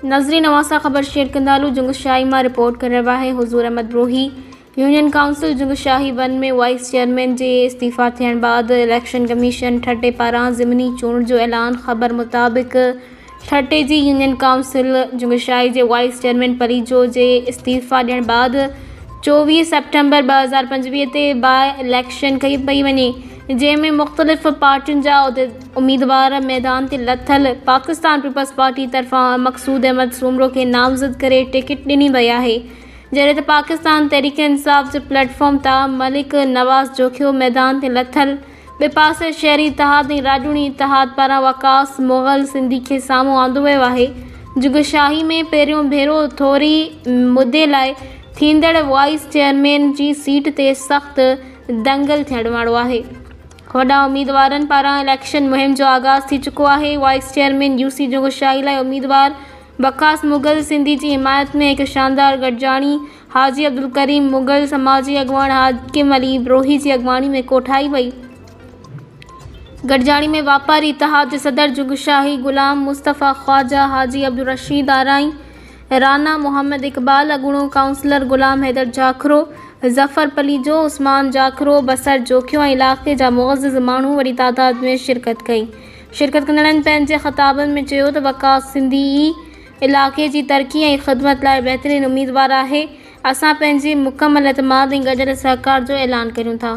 ناظرين اوهان سان خبر شيئر ڪندا هلون جنگشاهي مان رپورٽ ڪري رهيو آهي Huzoor Ahmed Brohi union council Jungshahi one ۾ vice chairman جي استعيفا ٿيڻ بعد اليڪشن ڪميشن ٺٽي پاران ضمني چونڊ جو اعلان خبر مطابق ٺٽي جي يونين ڪائونسل جنگشاهي جي وائيس چيئرمين پليجو جي استعيفا ڏيڻ بعد 24 سيپٽمبر 2025 تي باء اليڪشن ڪئي پئي وڃي جنهن ۾ مختلف پارٽين جا اميدوار ميدان تي لٿل پاڪستان پيپلز پارٽي طرفان مقصود احمد سومرو کي نامزد ڪري ٽڪيٽ ڏني وئي آهي جڏهن ته پاڪستان تحريڪ انصاف جي پليٽ فارم تان ملڪ نواز جوکيو ميدان تي لٿل ٻئي پاسي شهري اتحاد ۽ راڄوڻي اتحاد پاران وقاص مغل سنڌي کي سامهون آندو ويو آهي جڳشاهي ۾ پهريون ڀيرو ٿوري مدي لاء ٿيندڙ وائيس چيئرمين جي سيٽ تي سخت دنگل ٿيڻ وارو آهي. هوڏانهن اميدوارن پاران اليڪشن مهم جو آغاز ٿي چڪو آهي. وائيس چيئرمين يو سي جوگشاهي لاء اميدوار وقاص مغل سنڌي جي حمايت ۾ هڪ شاندار گڏجاڻي حاجي عبدالڪريم مغل، سماجي اڳواڻ حاڪم علي بروهي جي اڳواڻي ۾ ڪوٺائي وئي. گڏجاڻي ۾ واپاري اتحاد جي صدر جوگشاهي غلام مصطفيٰ خواجه، حاجي عبدالرشيد آرائين، رانا محمد اقبال، اڳوڻو ڪائونسلر غلام حيدر جاکرو، ظفر پليجو، عثمان جاکرو، بصر جوکيو ۽ علائقي جا معزز ماڻهو وڏي تعداد ۾ شرڪت ڪئي. شرڪت ڪندڙن پنهنجي خطابن ۾ چيو ته وقاص سنڌي ئي علائقي جي ترقي ۽ خدمت لاء بهترين اميدوار آهي، اسان پنهنجي مڪمل اعتماد ۽ گڏيل سهڪار جو اعلان ڪريون ٿا.